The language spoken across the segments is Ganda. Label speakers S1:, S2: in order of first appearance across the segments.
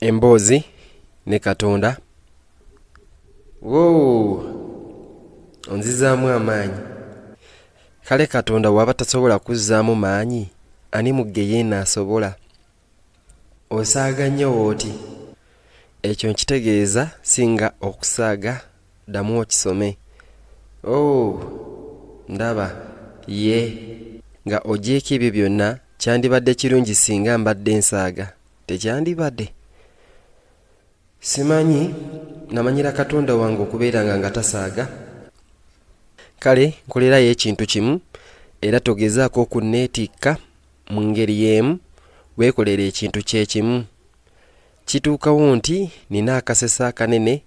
S1: Emboozi ne Katonda. Woo! Onzizaamu amaanyi. Kale Katonda bw'aba tasobola kuzzaamu maanyi, ani mu ggeyeena asobola? Osaaga nnyo w'oti. Ekyo nkitegeeza si nga okusaaga, ddamu okisome. Oh, ndaba. Ye. Nga ogyeko ebyo byonna, kyandibadde kirungi singa mbadde nsaaga, tekyandibadde? Simanyi, namanyira Katonda wange okubeeranga nga tasaaga. Kale nkolerayo ekintu kimu, era togezaako okunneetikka mu ngeri y'emu, weekolere ekintu kye kimu. Kituukawo nti nnina akaseso akanene,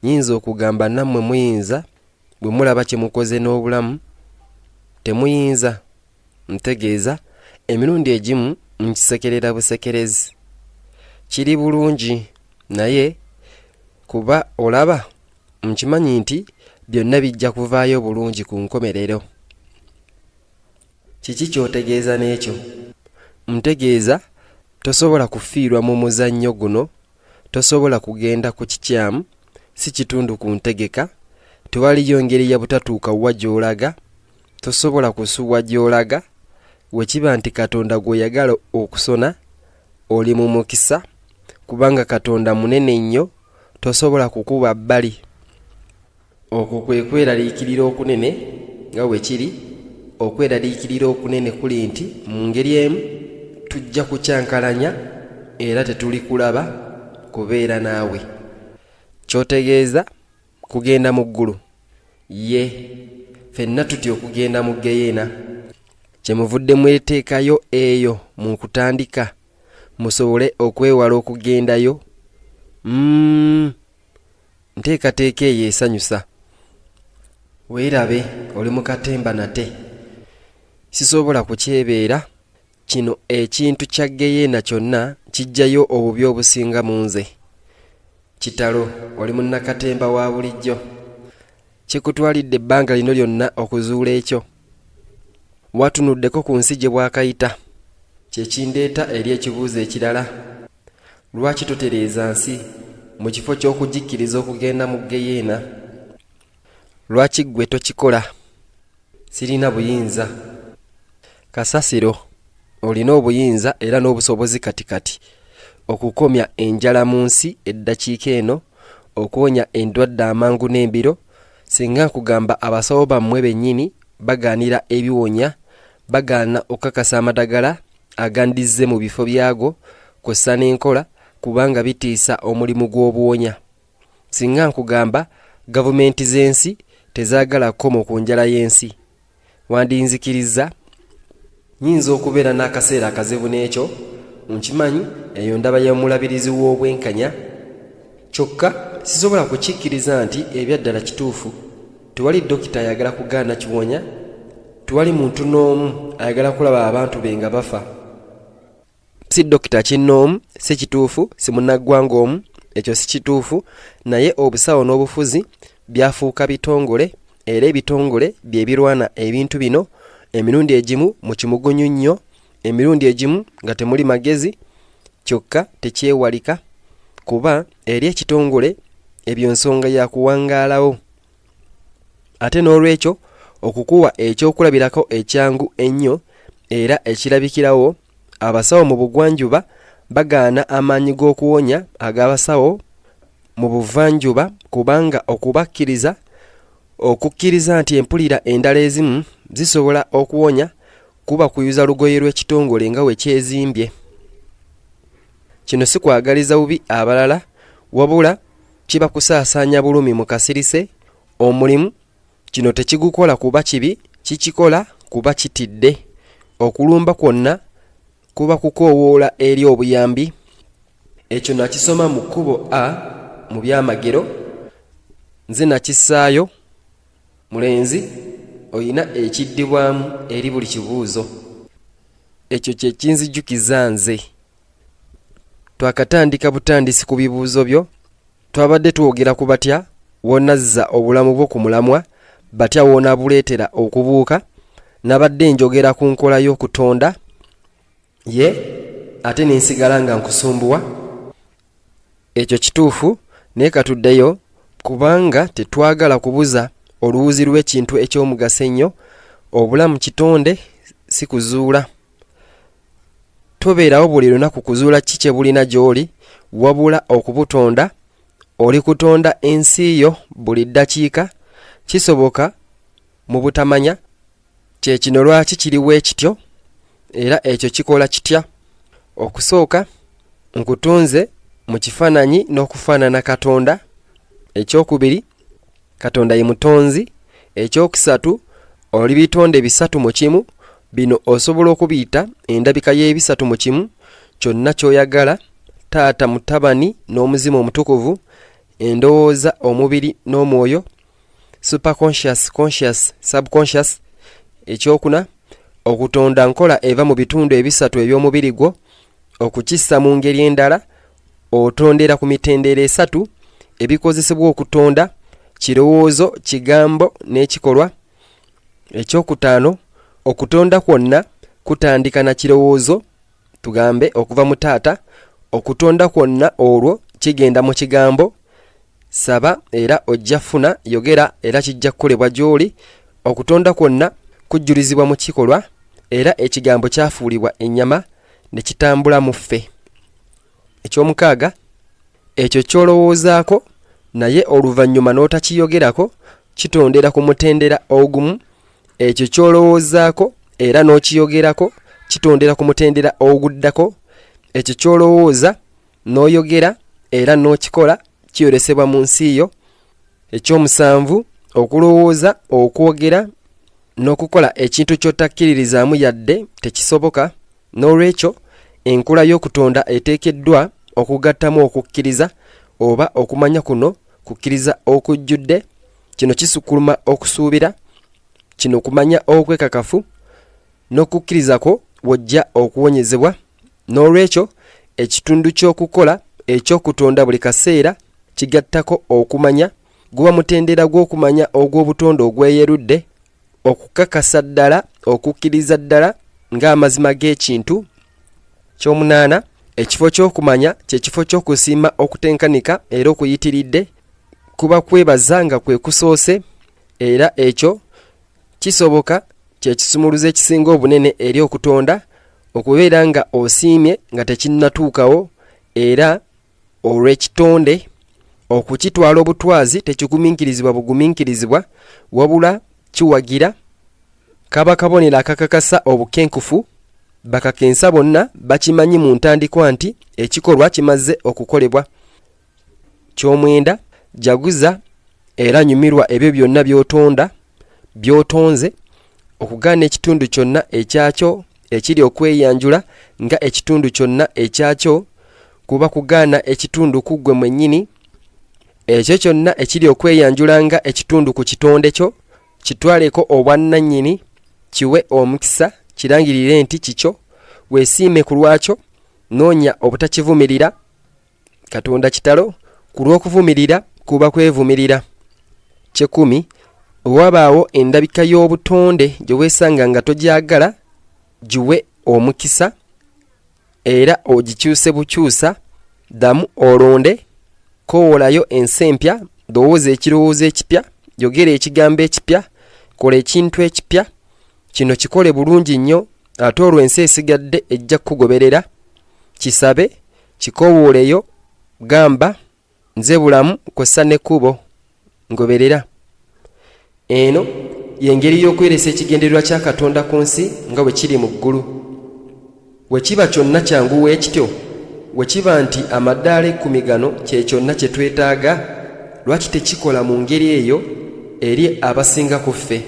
S1: nnyinza okugamba nammwe muyinza, bwe mulaba kye mukoze n'obulamu, temuyinza. Ntegeeza, emirundi egimu nkisekerera busekerezi. Kiri bulungi, naye, kuba, olaba, nkimanyi nti byonna bijja kuvaayo bulungi ku nkomerero. Kiki ky'otegeeza n'ekyo? Ntegeeza, tosobola kufiirwa mu muzannyo guno, tosobola kugenda ku kikyamu, si kitundu ku ntegeka, tewaliyo ngeri ya butatuuka wa gy'olaga, tosobola kusubwa gy'olaga. Bwe kiba nti Katonda gw'oyagala okusona, oli mu mukisa, kubanga Katonda munene nnyo, tosobola kukuba bbali. Okwo kwe kweraliikirira okunene, nga bwe kiri, okweraliikirira okunene kuli nti mu ngeri emu tujja kukyankalanya era tetulikulaba kubeera naawe. Ky'otegeeza kugenda mu ggulu? Ye. Fenna tutya okugenda mu ggeyeena. Kye muvudde mweteekayo eyo mu kutandika, musobole okwewala okugendayo. Mm. Nteekateeka eyo esanyusa. Weerabe oli mu katemba nate. Sisobola kukyebeera, kino ekintu kya ggeyeena kyonna kiggyayo obubi obusinga mu nze. Kitalo, oli munnakatemba wa bulijjo. Kikutwalidde ebbanga lino lyonna okuzuula ekyo? Watunuddeko ku nsi gye bwakayita? Kye kindeeta eri ekibuuzo ekirala. Lwaki totereeza nsi mu kifo ky'okugikkiriza okugenda mu ggeyeena? Lwaki ggwe tokikola? Sirina buyinza. Kasasiro, olina obuyinza era n'obusobozi kati kati okukomya enjala mu nsi eddakiika eno, okuwonya endwadde amangu n'embiro, singa nkugamba abasawo bammwe bennyini bagaanira ebiwonya, bagaana okukakasa amadagala agandizze mu bifo byago kw'ossa n'enkola kubanga bitiisa omulimu gw'obuwonya. Singa nkugamba gavumenti z'ensi tezaagala kkomo ku njala y'ensi, wandinzikirizza? Nnyinza okubeera n'akaseera akazibu n'ekyo, nkimanyi, eyo ndaba y'omulabirizi w'obwenkanya. Kyokka sisobola kukikkiriza nti ebyaddala kituufu. Tewali dokita ayagala kugaana kiwonya. Tewali muntu n'omu ayagala kulaba abantu be nga bafa. Si dokita kinnoomu, si kituufu, si munnaggwanga omu, ekyo si kituufu, naye obusawo n'obufuzi byafuuka bitongole, era ebitongole bye birwana ebintu bino, emirundi egimu mu kimugunyu nnyo, emirundi egimu nga temuli magezi, kyokka tekyewalika, kuba eri ekitongole ebyo nsonga ya kuwangaalawo. Ate n'olwekyo, okukuwa ekyokulabirako ekyangu ennyo era ekirabikirawo, abasawo mu bugwanjuba bagaana amaanyi g'okuwonya ag'abasawo mu buvanjuba kubanga okubakkiriza okukkiriza nti empulira endala ezimu zisobola okuwonya kuba kuyuza lugoye lw'ekitongole nga we kyezimbye. Kino si kwagaliza bubi abalala wabula kiba kusaasaanya bulumi mu kasirise omulimu kino tekigukola kuba kibi kikikola kuba kitidde okulumba kwonna kuba kukoowoola eri obuyambi ekyo nakisoma mu kkubo a mu byamagero nze nakissaayo mulenzi olina ekiddibwamu eri buli kibuuzo ekyo kye kinzijukiza nze Twakatandika butandisi ku bibuuzo byo. Twabadde twogera ku batya w'onazza obulamu bwo ku mulamwa, batya w'onabuleetera okubuuka. Nabadde njogera ku nkola y'okutonda. Ye ate ne nsigala nga nkusumbuwa. Ekyo kituufu, naye katuddeyo, kubanga tetwagala kubuza oluwuzi lw'ekintu eky'omugaso ennyo. Obulamu kitonde, si kuzuula. Tobeerawo buli lunaku kuzuula ki kye bulina gy'oli, wabula okubutonda. Oli kutonda ensi yo buli ddakiika. Kisoboka mu butamanya. Kye kino lwaki kiri bwe kityo, era ekyo kikola kitya? Okusooka, nkutonze mu kifaananyi n'okufaanana Katonda. Ekyokubiri, Katonda ye mutonzi. Ekyokusatu, oli bitonde bisatu mu kimu. Bino osobola okubiyita endabika y'ebisatu mu kimu, kyonna ky'oyagala, Taata, Mutabani, n'Omuzimu Omutukuvu, endowooza, omubiri, n'omwoyo, superconscious, conscious, subconscious. Ekyokuna, okutonda nkola eva mu bitundu ebisatu eby'omubiri gwo. Okukissa mu ngeri endala, otondera ku mitendera esatu ebikozesebwa okutonda, kirowoozo, kigambo, n'ekikolwa. Ekyokutaano, okutonda kwonna kutandika na kirowoozo, tugambe okuva mu taata. Okutonda kwonna olwo kigenda mu kigambo. Saba era ojja funa, yogera era kijja kukolebwa gy'oli. Okutonda kwonna kujjulizibwa mu kikolwa, era ekigambo kyafuulibwa ennyama ne kitambula mu ffe. Ekyomukaaga, ekyo ky'olowoozaako naye oluvannyuma n'otakiyogerako kitondera ku mutendera ogumu. Ekyo ky'olowoozaako era n'okiyogerako kitondera ku mutendera oguddako. Ekyo ky'olowooza n'oyogera era n'okikola kiyolesebwa mu nsi yo. Ekyomusanvu, okulowooza, okwogera n'okukola ekintu ky'otakkiririzaamu yadde tekisoboka. N'olwekyo, enkula y'okutonda eteekeddwa okugattamu okukkiriza oba okumanya kuno kukkiriza okujjudde. Kino kisukkuluma okusuubira. Kino kumanya okwekakafu n'okukkiriza kwo w'ojja okuwonyezebwa. N'olwekyo, ekitundu ky'okukola eky'okutonda buli kaseera kigattako okumanya. Guba mutendera gw'okumanya ogw'obutonde ogweyerudde, okukakasa ddala, okukkiriza ddala ng'amazima g'ekintu. Ky'omunaana, ekifo ky'okumanya kye kifo ky'okusiima okutenkanika era okuyitiridde. Kuba kwebaza nga kwe kusoose, era ekyo kisoboka kye kisumuluzo ekisinga obunene eri okutonda, okubeera nga osiimye nga tekinnatuukawo, era olw'ekitonde okukitwala obutwazi tekiguminkirizibwa buguminkirizibwa, wabula kiwagira. Kaba kabonero akakakasa obukenkufu. Bakakensa bonna bakimanyi mu ntandikwa nti ekikolwa kimaze okukolebwa. Ky'omwenda, jaguza era nyumirwa ebyo byonna by'otonda, by'otonze, okugaana ekitundu kyonna ekyakyo ekiri okweyanjula nga ekitundu kyonna ekyakyo kuba kugaana ekitundu ku ggwe mwennyini. Ekyo kyonna ekiri okweyanjula nga ekitundu ku kitonde kyo, kitwaleko obwannannyini, kiwe omukisa, kirangirire nti kikyo, weesiime ku lwakyo, noonya obutakivumirira. Katonda kitalo, ku lw'okuvumirira kuba kwevumirira. Kyekumi, bwe wabaawo endabika y'obutonde gye weesanga nga togyagala, giwe omukisa era ogikyuse bukyusa, ddamu olonde, koowolayo ensi empya, lowooza ekirowoozo ekipya, yogera ekigambo ekipya, kola ekintu ekipya. Kino kikole bulungi nnyo, ate olwo ensi esigadde ejja kukugoberera. Kisabe, kikowooleyo, gamba, Nze bulamu kw'ossa n'ekkubo. Ngoberera. Eno y'engeri y'okweresa ekigendererwa kya Katonda ku nsi nga bwe kiri mu ggulu. Bwe kiba kyonna kyangu weekityo, bwe kiba nti amaddaala ekkumi gano kye kyonna kye twetaaga, lwaki tekikola mu ngeri eyo eri abasinga ku ffe?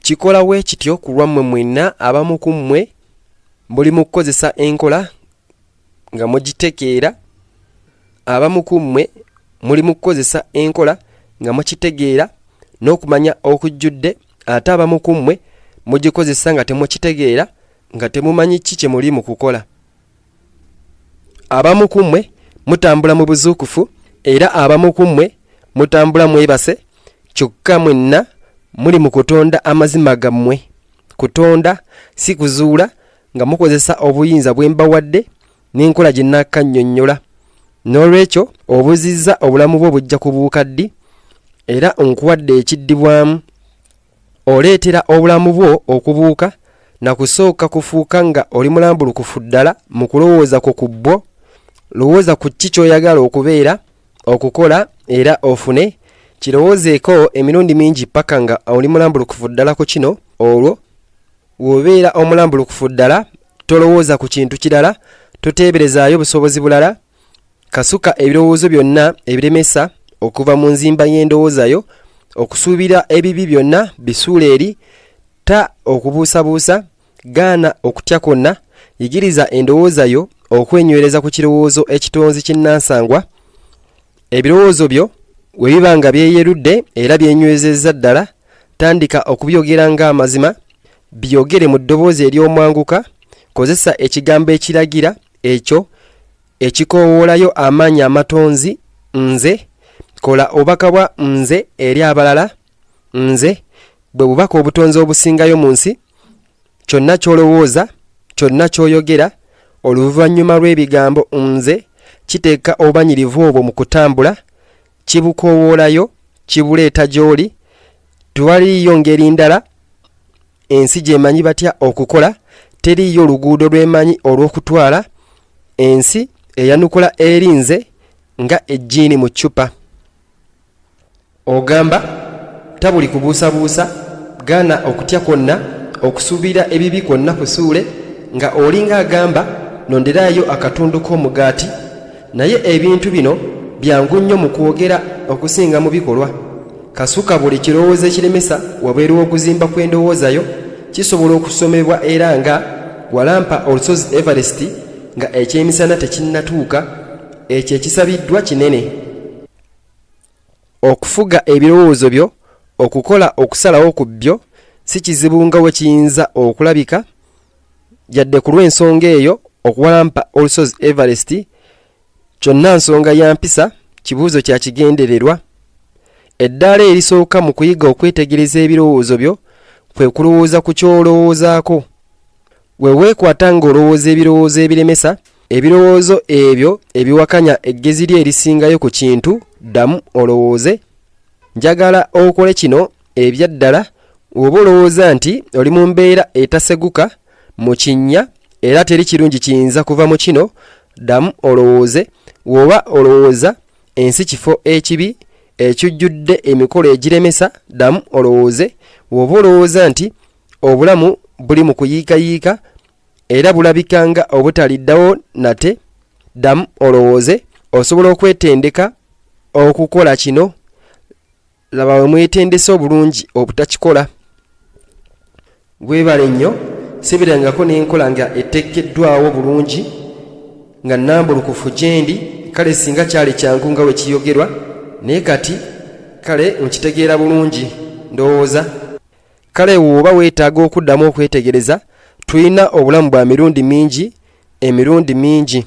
S1: Kikola weekityo ku lwammwe mwenna abamu ku mmwe muli mu kukozesa enkola nga mugitegeera, abamu ku mmwe muli mu kukozesa enkola nga mukitegeera n'okumanya okujjudde, ate abamu ku mmwe mugikozesa nga temukitegeera, nga temumanyi ki kye muli mu kukola. Abamu ku mmwe mutambula mu buzuukufu, era abamu ku mmwe mutambula mwebase, kyokka mwenna muli mu kutonda amazima gammwe. Kutonda, si kuzuula, nga mukozesa obuyinza bwe mbawadde. n'enkola gye nnakannyonnyola. N'olwekyo obuzizza obulamu bwo bujja kubuuka ddi, era nkuwadde ekiddibwamu. Oleetera obulamu bwo okubuuka na kusooka kufuuka nga oli mulambulukufu ddala mu kulowooza kwo ku bwo. Lowooza ku ki ky'oyagala okubeera, okukola era ofune. Kirowoozeeko emirundi mingi paka nga oli mulambulukufu ddala ku kino. Olwo Bw'obeera omulambulukufu ddala, tolowooza ku kintu kirala, toteeberezaayo busobozi bulala. Kasuka ebirowoozo byonna ebiremesa okuva mu nzimba y'endowooza yo. Okusuubira ebibi byonna bisuule eri. Tta okubuusabuusa. Gaana okutya kwonna. Yigiriza endowooza yo okwenywereza ku kirowoozo ekitonzi kinnansangwa. Ebirowoozo byo bwe biba nga byeyerudde era byenywezezza ddala, tandika okubyogera ng'amazima. Byogere mu ddoboozi ery'omwanguka. Kozesa ekigambo ekiragira ekyo ekikoowoolayo amaanyi amatonzi, nze. Kola obubaka bwa nze eri abalala. Nze bwe bubaka obutonzi obusingayo mu nsi. Kyonna ky'olowooza, kyonna ky'oyogera oluvannyuma lw'ebigambo nze kiteeka obumanyirivu obwo mu kutambula, kibukoowoolayo, kibuleeta gy'oli. Tewaliiyo ngeri ndala ensi gy'emanyi batya okukola, teriiyo luguudo lw'emanyi olw'okutwala. Ensi eyanukula eri nze nga ejjiini mu ccupa. Ogamba, Ta buli kubuusabuusa, gaana okutya kwonna, okusuubira ebibi kwonna kusuule, nga olinga agamba, Nonderaayo akatundu k'omugaati. Naye ebintu bino byangu nnyo mu kwogera okusinga mu bikolwa. Kasuka buli kirowoozo ekiremesa wabweru w'okuzimba kw'endowooza yo. Kisobola okusomebwa era nga, Walampa olusozi Everest nga ekyemisana tekinnatuuka. Ekyo ekisabiddwa kinene. Okufuga ebirowoozo byo, okukola okusalawo ku byo, si kizibu nga bwe kiyinza okulabika, yadde ku lw'ensonga eyo okuwalampa olusozi Everest kyonna nsonga ya mpisa, kibuuzo kya kigendererwa. Eddaala erisooka mu kuyiga okwetegereza ebirowoozo byo kwe kulowooza ku ky'olowoozaako. We weekwata ng'olowooza ebirowoozo ebiremesa, ebirowoozo ebyo ebiwakanya eggezi lyo erisingayo ku kintu, ddamu olowooze. Njagala okole kino ebyaddala, Bw'oba olowooza nti oli mu mbeera etaseguka, mu kinnya, era teri kirungi kiyinza kuva mu kino, ddamu olowooze. Bw'oba olowooza ensi kifo ekibi, ekijjudde emikolo egiremesa, ddamu olowooze. Bw'oba olowooza nti Obulamu buli mu kuyiikayiika era bulabika nga obutaliddawo nate. Ddamu olowooze. Osobola okwetendeka okukola kino? Laba we mwetendese obulungi obutakikola. Weebale nnyo. Sibirangako n'enkola nga etekeddwawo bulungi nga nnambulukufu gyendi. Kale singa kyali kyangu nga bwe kiyogerwa, naye kati kale nkitegeera bulungi ndowooza. Kale bw'oba weetaaga okuddamu okwetegereza, tulina obulamu bwa mirundi mingi, emirundi mingi.